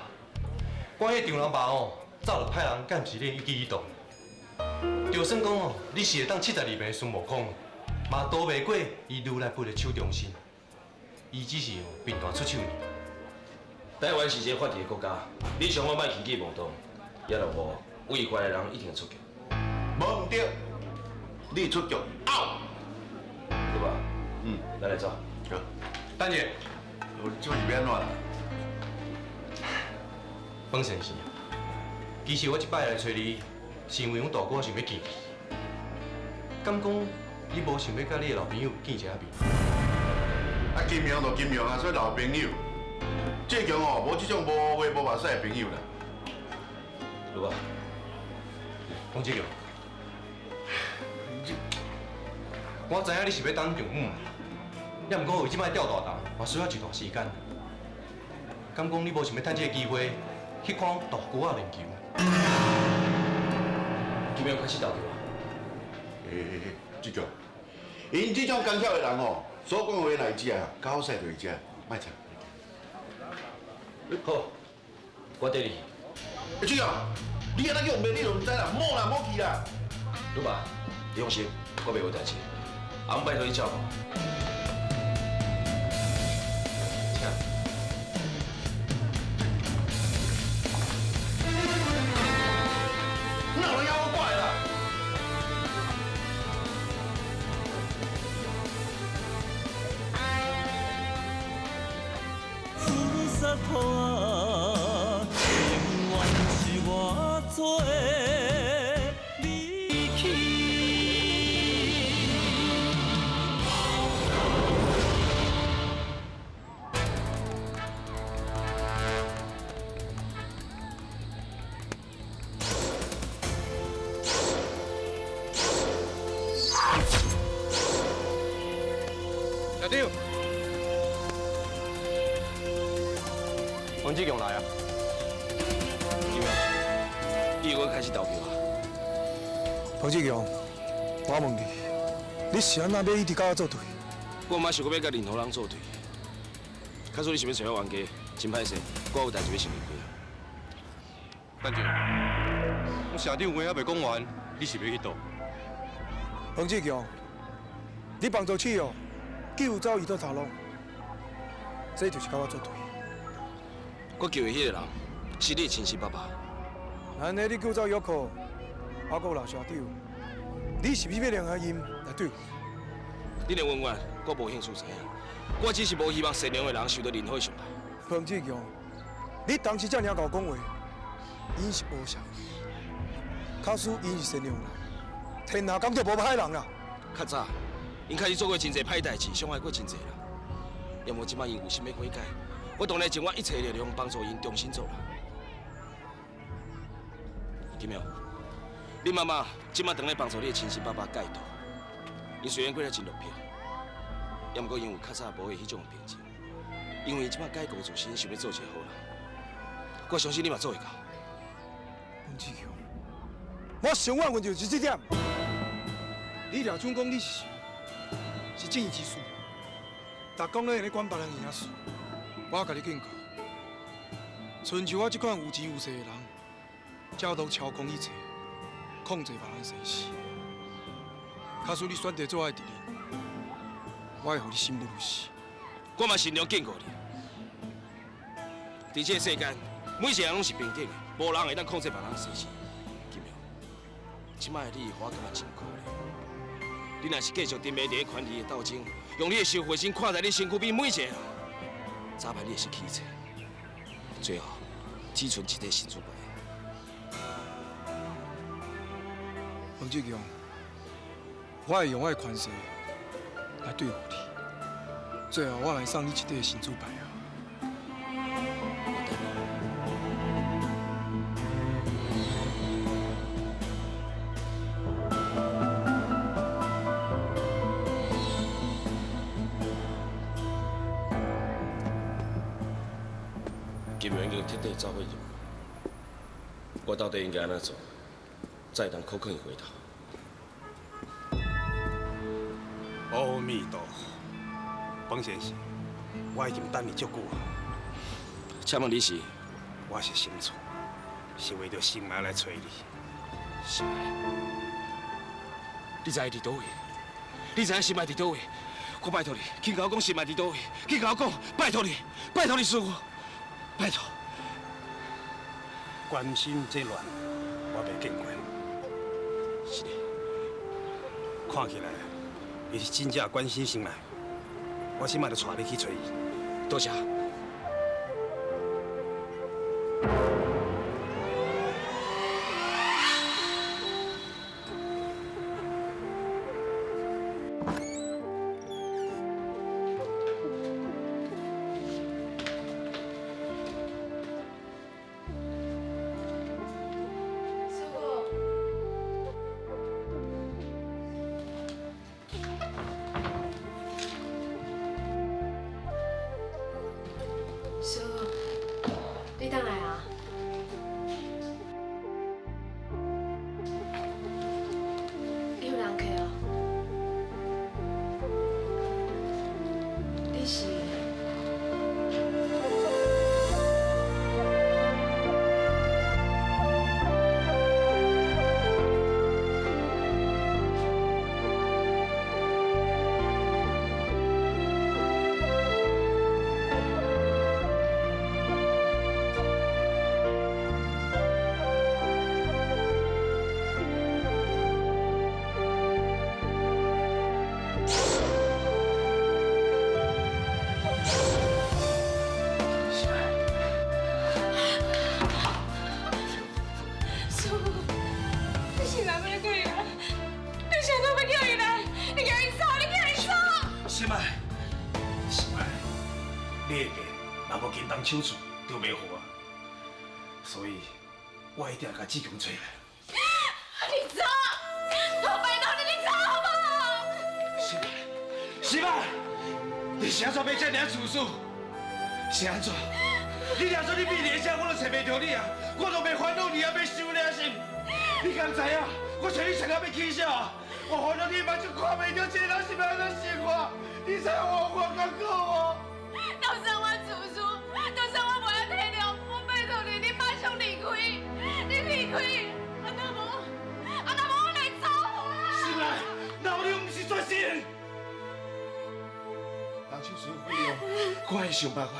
我彼丈人爸哦，早就派人监视你一举一动。就算讲哦，你是会当72变的孙悟空，嘛逃袂过伊如来佛的手中心。伊只是贫惰出手尔。台湾是一个法治的国家，你上好莫轻举妄动，也若无违法的人一定会出局。无毋对，你出局 out，对吧？嗯，咱来走。好，等下，我这是欲按怎啦？彭先生，其实我这摆来揣你，是因为阮大哥想欲见你。敢讲你无想欲佮你的老朋友见一下面？啊，金阳就金阳啊，所以老朋友。这强哦，无这种无话无目屎的朋友啦。对吧？彭志强，我知影你是欲当丈母，也毋过为这摆钓大担，嘛需要一段时间。敢讲你无想欲趁这个机会去看大姑仔练球？金阳开始投球啊！欸，志强，𪜶这种奸巧的人吼，所讲的话来遮，搞势就伫遮，莫睬。好，我缀你。欸，志强，你按呢叫骂你就毋知啦，莫啦，莫去啦。鲁爸，你放心，我袂有代志。阿姆拜托你照顾。请。哪有人妖怪啦？紫砂土啊，永远是我做的你去。社长，王志强来啊！金阳，伊又开始投球啊！彭志强，我问你，你是按怎欲一直佮我做对？我毋捌想过欲佮任何人做对。假使你想欲找我冤家，真歹势，我有代志欲先离开啊。等者，我社长话还袂讲完，你是欲去佗？彭志强，你帮助企业救走伊托头路，这就是佮我作对。我救的彼个人是你的亲生爸爸。按呢，你救走约克，还阁有老社长，你是毋是欲联合𪜶来对付？你连问我，我无兴趣知影。我只是无希望善良的人受到任何伤害。彭志强，你当时遮尔𠢕讲话，𪜶是乌啥？假使𪜶是善良人，天下敢就无歹人啦。较早，𪜶开始做过真济歹代志，伤害过真济人。要无这摆𪜶有心欲悔改，我当然尽我一切力量帮助𪜶重新做人。金苗，你妈妈这摆当咧帮助你的亲生爸爸戒毒，𪜶虽然过来真落魄，也毋过𪜶有较早无的彼种平静，因为这摆改过自新，想欲做一个好人。我相信你嘛做会到。彭志强，我上怨恨就是这点。你掠准讲你是正义之士，逐工咧咧管别人闲事，我共你警告，亲像我这款有钱有势的人，才都操控一切，控制别人生死。假使你选择做我的敌人，我会予你生不如死。我嘛尽量警告你，伫这个世间，每一个人拢是平等的，无人会当控制别人生死。金苗，这摆的你，我感觉真可怜。你若是继续沉迷伫咧权力的斗争，用你的受血心看待你身躯边每一个人，早晚你会失去一切，最后只剩一块神主牌。彭志强，我会用我的权势来对付你，最后我会送你一块神主牌啊！金苗已经彻底走火入魔，我到底应该按怎做，才会当苦劝伊回头？阿弥陀佛，彭先生，我已经等你足久啊。请问你是？我是沈厝，是为著心爱来揣你。心爱，你知伊伫佗位？你知影心爱伫佗位？我拜托你，紧共我讲心爱伫佗位，紧共我讲，拜托你，拜托你师父，拜托。关心这乱，我袂见过。是的，看起来你是真正关心心爱，我这摆就带你去揣伊。多谢。师傅，师傅，你转来啊？你有人客哦？你是？师傅，你是哪要叫伊来？你是怎欲叫伊来？你叫伊走，你叫伊走！心爱，心爱，你的病若无叮当手术，就袂好啊。所以，我一定会共志强揣来。你走！我拜托你，你走好无？心爱，心爱，你是按怎欲遮尔自私？是按怎？你掠说你秘伫遮，我都揣袂著你啊！我都袂烦恼你啊，欲收了是？你敢知影？我揣你揣到欲起痟啊！我烦恼你目睭看袂著这个人是欲按怎生活？你知我有偌艰苦无？就算我自私，就算我无爱体谅，我拜托你，你马上离开，你离开，我都动手术费用，我会想办法。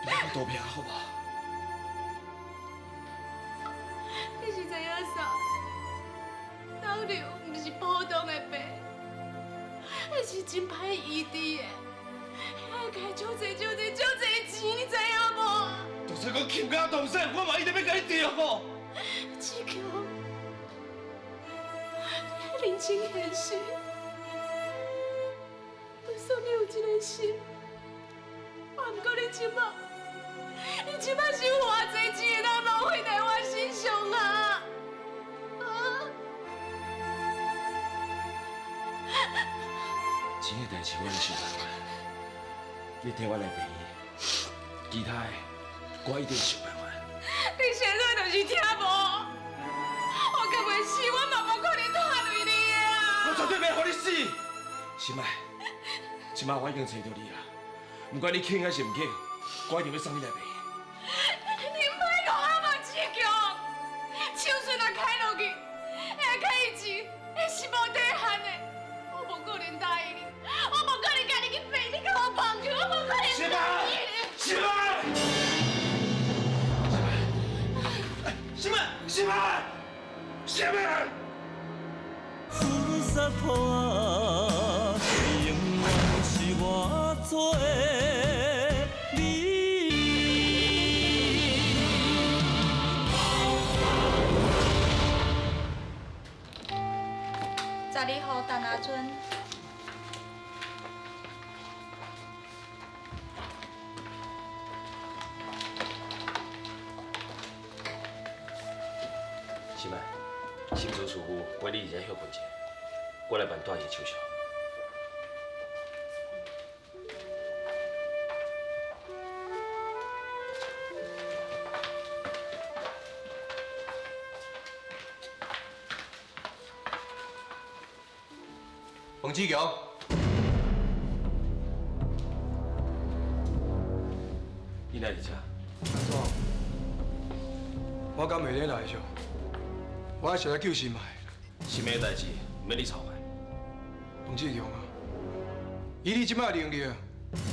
你莫多骗好无？你是知影啥？脑瘤毋是普通的病，彼是真歹医治的，爱开足济、足济、足济钱，你知影无？就算讲倾家荡产，我嘛一定欲共你治好。志强，你认清现实，就算你有这个心，啊，毋过你这摆，你这摆是有偌济钱会当浪费在我身上啊？啊！钱的代志我会想办法，你替我来病院，其他的我一定想办法。你现在就是听无，我敢袂死，我嘛无可能拖累你啊！我绝对袂予你死。心爱，这摆我已经揣著你啦，不管你肯还是毋肯，我一定欲送你来病院。你莫讲啊嘛，志强，手术若开落去，会开钱，彼是无底线的。我无可能答应你，我无可能共你去病，你共我放弃，我无可能答应你。心爱，心爱，心爱，心爱。自杀破，永远是我做的你。12号陈阿春。心爱，心事师傅，我你伫遮歇困一下，我来办住院手续。彭志强，你来伫遮？安怎？我敢袂咧来上？我是来救心爱。心爱的代志，毋免你操烦。彭志强啊，以你这摆能力，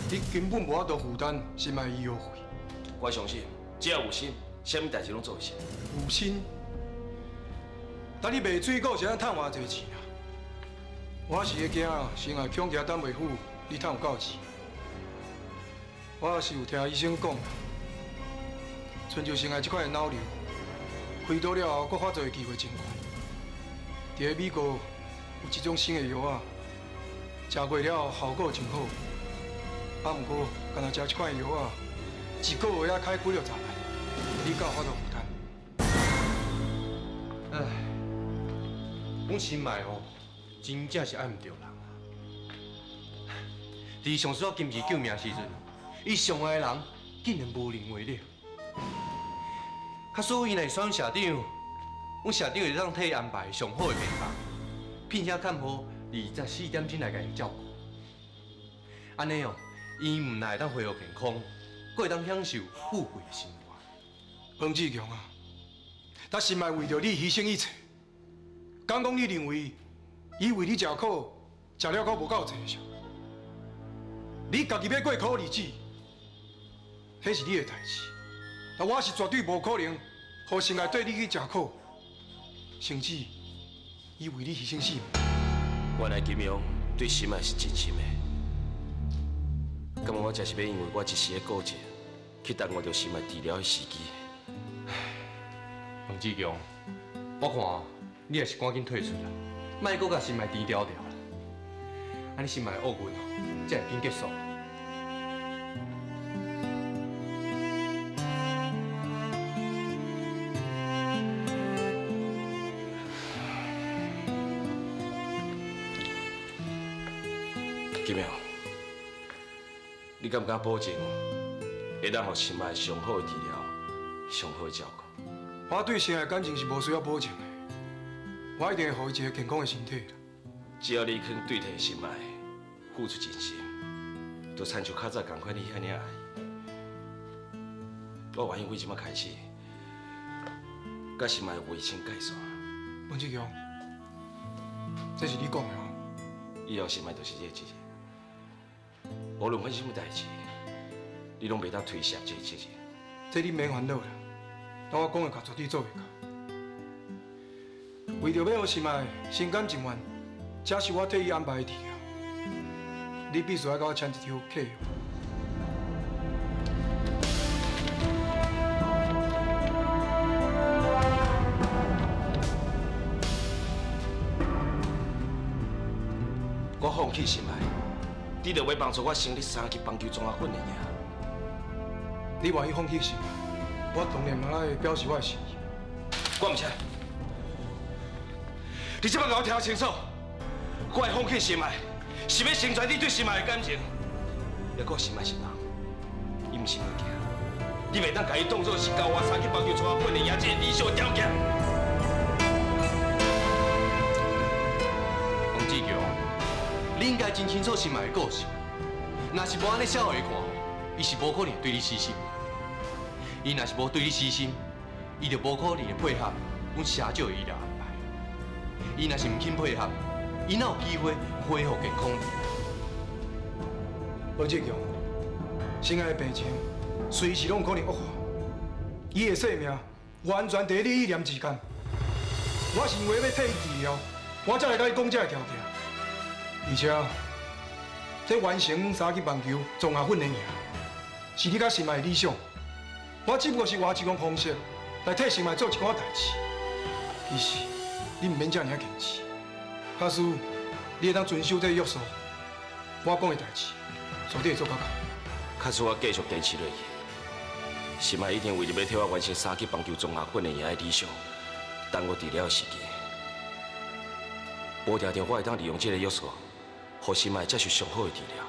你根本无法度负担心爱医药费。我相信，只要有心，啥物代志拢做会成。有心？但你卖水果是按趁偌济钱啊？我是会惊心爱恐惊等袂赴，你趁有够钱。我是有听医生讲，亲像心爱这款的脑瘤，开刀了后，阁发作的机会真悬。伫咧美国有一种新的药仔，食过了后效果真好。啊，毋过干焦食这款药仔，一个月要开几六十万，你敢有法度负担？唉，阮心爱哦，真正是爱毋著人啊！伫上需要金钱救命时阵，伊上爱的人竟然无能为力。假使伊若是选社长，阮社长会当替伊安排上好的病房，聘请看护24点钟来共伊照顾。按呢哦，伊毋但会当恢复健康，阁会当享受富贵的生活。彭志强啊，他心爱为著你牺牲一切，敢讲你认为伊为你食苦，食了阁无够济是？你家己欲过苦日子，彼是你的代志。但我是绝对无可能，予心爱缀你去食苦，甚至伊为你牺牲性命。原来金庸对心爱是真心的，敢若我真是欲因为我一时的固执，去耽误著心爱治疗的时机。彭志强，我看你也是赶紧退出啦，莫阁共心爱甜调调啦，按呢心爱的厄运哦，才会紧结束。金勇，你敢不敢保证，会当予心爱上好的治疗、上好的照顾？我对心爱感情是无需要保证的，我一定会予伊一个健康的身体。只要你肯对待心爱付出真心，就亲像较早仝款你遐尔爱伊。我愿意为这摆开始，佮心爱划清界线。文志强，这是你讲的哦。以后心爱就是你的责任。无论发生什么代志，你拢袂当推卸这个责任。这你免烦恼啦，当我讲的较绝对做会到。为著欲予心爱心甘情愿接受我替伊安排的治疗，你必须爱佮我签一张契约。我放弃心爱，你著欲帮助我成立三级棒球综合训练营。你愿意放弃心爱，我当然嘛爱表示我的心意。我毋签。你这摆共我听清楚，我会放弃心爱，是欲成全你对心爱的感情。抑阁心爱是人，伊毋是物件，你袂当共伊当作是交换三级棒球综合训练营这个理想条件。王志强，你应该真清楚心爱的个性，若是无按呢写予伊看，伊是无可能对你死心。伊若是无对你死心，伊就无可能会配合阮社长的医疗安排。伊若是毋肯配合，伊哪有机会恢复健康？罗志强，心爱的病情随时拢有可能恶化，伊的性命完全伫你一念之间。我是因为欲替伊治疗，我才来共伊讲这个条件。而且，这完成三级棒球综合训练营，是你佮心爱的理想。我只不过是换一种方式来替心爱做一寡代志。其实，你毋免这尔啊坚持。假使你会当遵守这个约束，我讲的代志，绝对会做到到。假使我继续坚持落去，心爱一定为著欲替我完成三级棒球综合训练营的理想，耽误治疗的时间。无定定我会当利用这个约束，予心爱接受上好的治疗，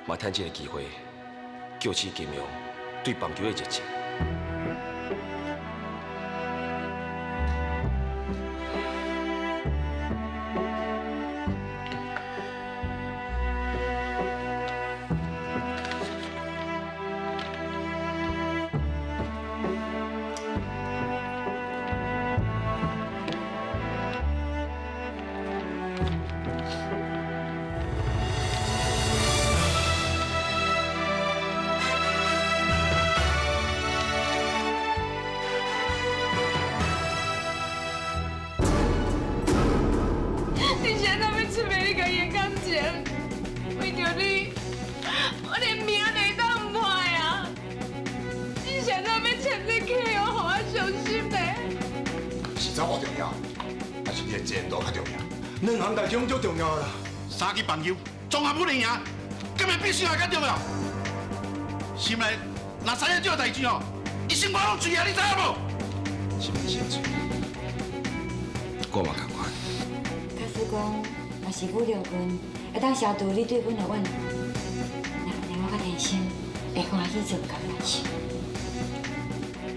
嘛趁这个机会，叫起金庸对棒球的热情。三级棒球综合训练营，敢会比心爱较重要？心内若知影这个代志哦，伊心肝拢碎啊！你知影无？是毋是心碎？我嘛仝款。假使讲，若是武六军会当消除你对阮的怨恨，那按呢我佮天生会欢喜做橄榄球。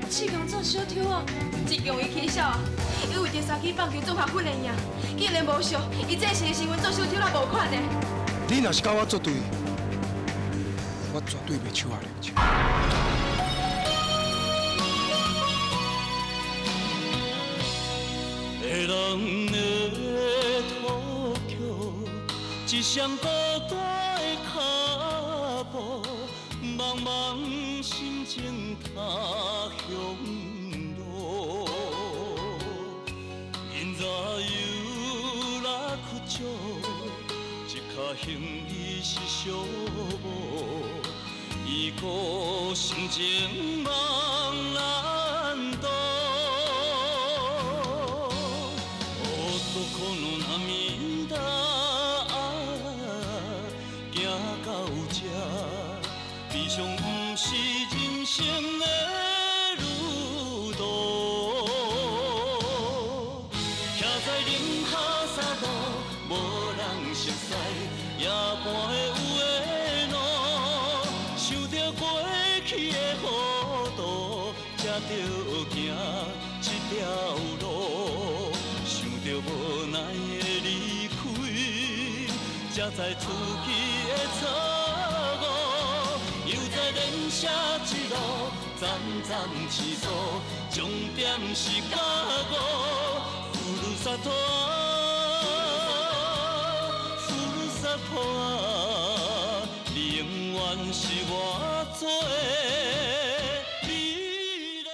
志强做小偷啊！志强伊起痟啊！伊为著三级棒球综合训练营，竟然无惜，伊这是身份做小偷也无款的。你若是佮我作对，我绝对袂手下留情。别人的土桥，一双孤单的脚步，茫茫心情他乡路。因怎又来苦少，一跤行李是寂寞，伊孤心情梦难渡。男の涙行到这，悲伤不是人生的旅途。徛在林下沙路，无人熟似，夜半的有的路，想著过去的糊涂，才著行这条路。想著无奈的离开，才知自己的错误。犹在连写一路，层层试错，终点是觉悟。ふるさと。